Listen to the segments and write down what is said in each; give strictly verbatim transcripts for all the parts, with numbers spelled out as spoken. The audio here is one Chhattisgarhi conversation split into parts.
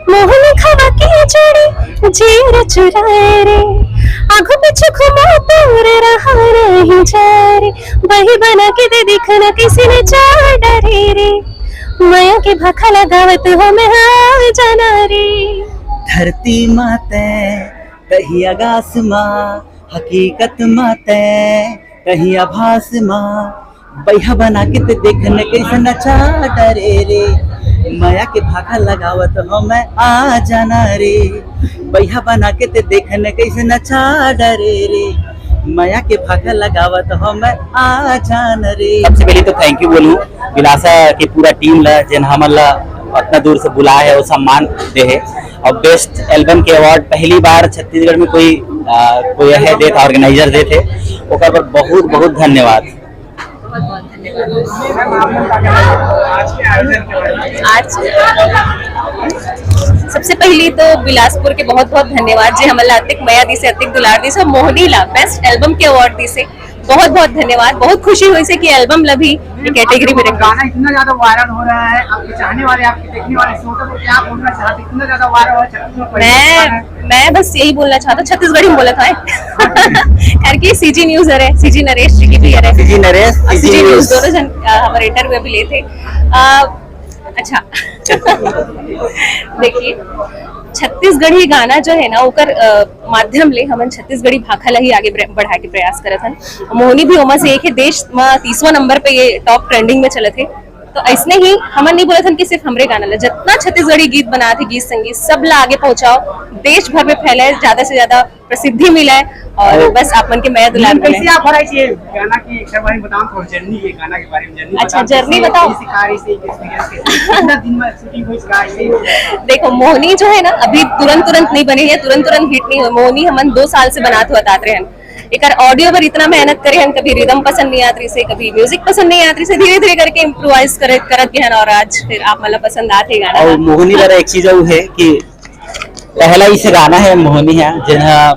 मोहनी खवा के जोड़ी जेर चुराए रे, आगू पीछू घुमा तोर रहा नहीं जाए रे, बही बना के दे दिखना किसी ने चाह डरे रे, मया के भाखा लगावत हो मैं आ जाना रे। धरती माते कहीं आकाश मा, हकीकत माते कहीं आभास मा, बैहा बना के ते देख न कैसे नचा डरे रे, मया के भाखा लगावत हो मैं आ जाना रे, बैहा बना के ते देख न कैसे नचा डरे रे, मया के भाखा लगावत हो मैं आ जाना रे। सबसे पहले तो थैंक यू बोलूँ विलासा के पूरा टीम ला, जेन हमन ला इतना दूर से बुलाए है और सम्मान दे है, और बेस्ट एल्बम के अवार्ड पहली बार छत्तीसगढ़ में कोई आ, कोई है देत, ऑर्गेनाइजर देत है, ओकर पर बहुत बहुत धन्यवाद। आज सबसे पहले तो बिलासपुर के बहुत बहुत धन्यवाद जे हमला अतिक मया दिसे, अतिक दुलार दिसे, मोहनी ला बेस्ट एल्बम के अवार्ड दिसे, बहुत बहुत धन्यवाद। बहुत खुशी हुई से कि एल्बम ला भी कैटेगरी में रखा। गाना इतना ज्यादा वायरल हो रहा है, आपके चाहने वाले, आपके देखने वाले श्रोता को क्या बोलना चाहते, इतना ज्यादा वायरल हो रहा है? मैं मैं बस यही बोलना चाहता हूँ, छत्तीसगढ़ी में बोला था। करके सीजी न्यूज हरे, सीजी नरेश जी की भी हरे। सीजी नरेश, और सीजी सीजी न्यूज न्यूज। दोनों जन अ, हमारे इंटरव्यू भी लेते। अ, अच्छा। देखिए, छत्तीसगढ़ी गाना जो है ना, ओकर अ, माध्यम ले हमन छत्तीसगढ़ी भाखा ला ही आगे बढ़ा के प्रयास करत हन। मोहनी भी ओमा से एक है, देश में तीसवां नंबर पे ये टॉप ट्रेंडिंग में चलत है। तो ऐसने ही हमन नहीं बोलत हन कि सिर्फ हमरे गाना ला, जितना छत्तीसगढ़ी गीत बनात है, गीत संगीत, सब ला आगे पहुंचाओ, देश भर में फैलाए, ज्यादा से ज्यादा प्रसिद्धि मिले और बस आप मन के मया दुलार मिले। कैसे आप भरा इस ये गाना की एक बार बताओ, थोड़ा जर्नी, ये गाना के बारे में जर्नी अच्छा, बताओ, जर्नी कैसे, बताओ। कैसे कार इसे, किस तरीके से, कितना दिन में शूटिंग हुई इसका, इसे? देखो, मोहनी जो है ना, अभी तुरंत तुरंत नहीं बनी है, तुरंत तुरंत हिट नहीं हुआ। मोहनी हमन दो साल से बनात हुआ तात रहे हैं। एकर ऑडियो पर इतना मेहनत करे हन, कभी रिदम पसंद नहीं आत रही से, कभी म्यूजिक पसंद नहीं आत रही से, धीरे धीरे करके इम्प्रोवाइज करे करत गए हन और आज फिर आप मतलब पसंद आत है गाना। और मोहनी वाला एक चीज और है कि पहला ही से गाना है मोहनी है, जेन ह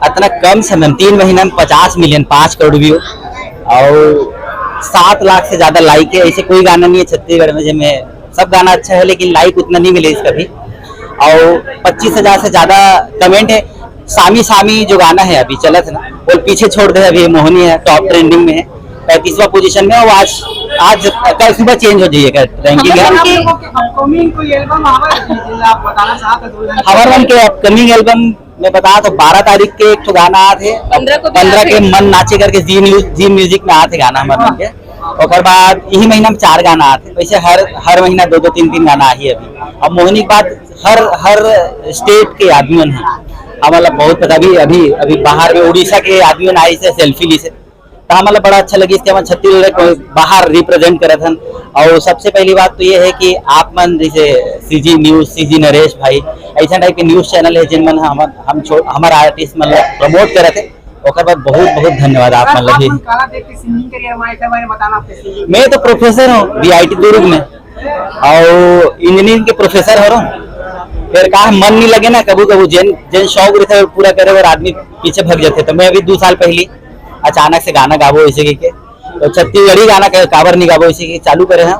अतना कम समय में, तीन महीना में पचास मिलियन, पाँच करोड़ व्यू और सात लाख से ज्यादा लाइक है। ऐसे कोई गाना नहीं है छत्तीसगढ़ में जेमे, सब गाना अच्छा है लेकिन लाइक उतना नहीं मिले इसका भी। और पच्चीस हजार से ज्यादा कमेंट है। सामी सामी जो गाना है अभी चलत है ना, वो पीछे छोड़ दे, अभी मोहनी है टॉप ट्रेंडिंग में है, पैंतीसवां पोजीशन में। वो आज आज कल सुबह चेंज हो जाइएगा रैंकिंग है। अपकमिंग कोई एल्बम हमारे आप बताना चाहते हैं? हमारे मन के अपकमिंग एल्बम मैं बता तो बारह तारीख के एक ठो गाना आत है, पंद्रह को भी पंद्रह आत के है। मन नाचे करके जी न्यूज, जी म्यूजिक में आत है गाना हमारे मन के। ओकर बाद यही महीना में चार गाना आत है। वैसे हर हर महीना दो दो तीन तीन गाना आ ही अभी। अब मोहनी के बाद हर हर स्टेट के आदमी मन है, हमारा बहुत पता। अभी अभी अभी बाहर में उड़ीसा के आदमी मन आए से सेल्फी ली से, तो हमारा बड़ा अच्छा लगी कि हम छत्तीसगढ़ को बाहर रिप्रेजेंट करत हन। और सबसे पहली बात तो ये है कि आप मन जैसे सीजी न्यूज, सीजी नरेश भाई, ऐसा टाइप के न्यूज चैनल है जिन मन हम हम छो- हमारा आर्टिस्ट मतलब प्रमोट करत है, ओकर बाद बहुत बहुत धन्यवाद आप मन ला भी। काला देख के सिंगिंग करिए, हमारे बारे में बताना आपके सिंगिंग। मैं तो प्रोफेसर हूँ बीआईटी दुर्ग में और इंजीनियरिंग के प्रोफेसर हूँ। फिर का मन नहीं लगे ना, कबू कबू जेन जेन शौक रहता है पूरा करे और आदमी पीछे भग जाते। तो मैं अभी दो साल पहले अचानक से गाना गाबो इसे के, तो छत्तीसगढ़ी गाना का काबर नहीं गाबो इसे के चालू करे हैं।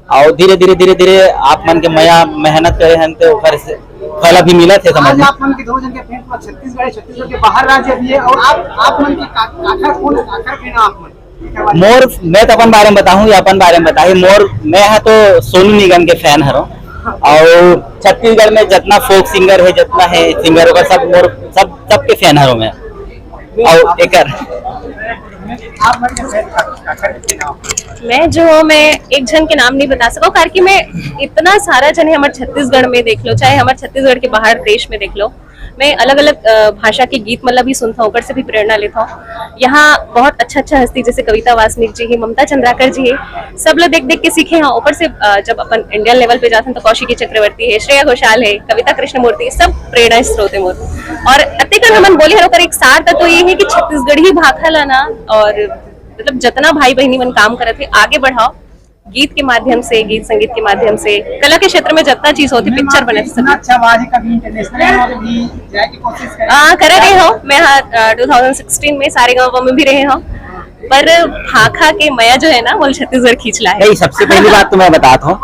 और धीरे धीरे धीरे धीरे आप मन के मया मेहनत करे हैं तो ओकर से फल भी मिलत है समझ आज में। आप मन के दोनों जन के फैन पूरा छत्तीसगढ़ है, छत्तीसगढ़ के बाहर राज्य भी है और आप आप मन के का- काखर कौन काखर फैन है आप मन? मोर मैं तो अपन बारे में बताऊं या अपन बारे में बताही, मोर मैं है तो सोनू निगम के फैन हरो। और छत्तीसगढ़ में जितना फोक सिंगर है, जितना है सिंगर होगा, सब मोर सब सबके फैन हरो मैं। और एकर आप मन के फैन काखर के नाम? मैं जो हूँ, मैं एक जन के नाम नहीं बता सकूँ, कारण कि मैं इतना सारा जन है हमारे छत्तीसगढ़ में देख लो, चाहे हमारे छत्तीसगढ़ के बाहर देश में देख लो, मैं अलग अलग भाषा के गीत मतलब भी सुनता हूँ, ओकर से भी प्रेरणा लेता हूँ। यहाँ बहुत अच्छा अच्छा हस्ती जैसे कविता वासनिक जी ही, ममता चंद्राकर जी ही, सब लोग देख देख के सीखे हैं। ऊपर से अ, जब अपन इंडियन लेवल पे जाते हैं तो कौशिकी चक्रवर्ती है, श्रेया घोषाल है, कविता कृष्णमूर्ति, सब प्रेरणा स्रोत है मोर। और अतेकन हमन बोले हर ओकर एक सार तत्व ये है कि छत्तीसगढ़ी भाखा ला ना और मतलब जितना भाई बहनी मन काम करत है आगे बढ़ाओ, गीत के माध्यम से, गीत संगीत के माध्यम से, कला के क्षेत्र में जितना चीज होती, पिक्चर बने इतना सब। अच्छा आवाज है, कभी इंटरनेशनल लेवल पे भी जाए की कोशिश करें? हाँ, करे रहे हो। मैं हाँ, अ, ट्वेंटी सिक्सटीन में सारेगामा में भी रहे हो, पर भाखा के मया जो है ना, वो छत्तीसगढ़ खींच ला है। नहीं, सबसे पहली बात तो मैं बताता हूँ,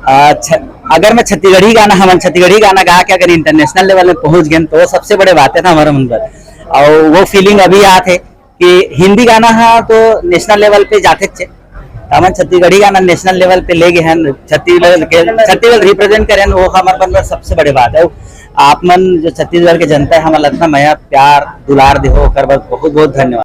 अ, छ-, अगर मैं छत्तीसगढ़ी गाना, हमन छत्तीसगढ़ी गाना गा के अगर इंटरनेशनल लेवल में पहुंच गए, तो वो सबसे बड़े बात है ना हमारे मन पर। और वो फीलिंग अभी आत है कि हिंदी गाना हा तो नेशनल लेवल पे जाते चे, हमन छत्तीसगढ़ी गाना नेशनल लेवल पे ले गए हैं, छत्तीसगढ़ के, छत्तीसगढ़ रिप्रेजेंट करें, वो हमारे मन पर सबसे बड़े बात है। आप मन जो छत्तीसगढ़ के जनता है, हमारे इतना मया प्यार दुलार दे हो, ओकर बर बहुत बहुत धन्यवाद।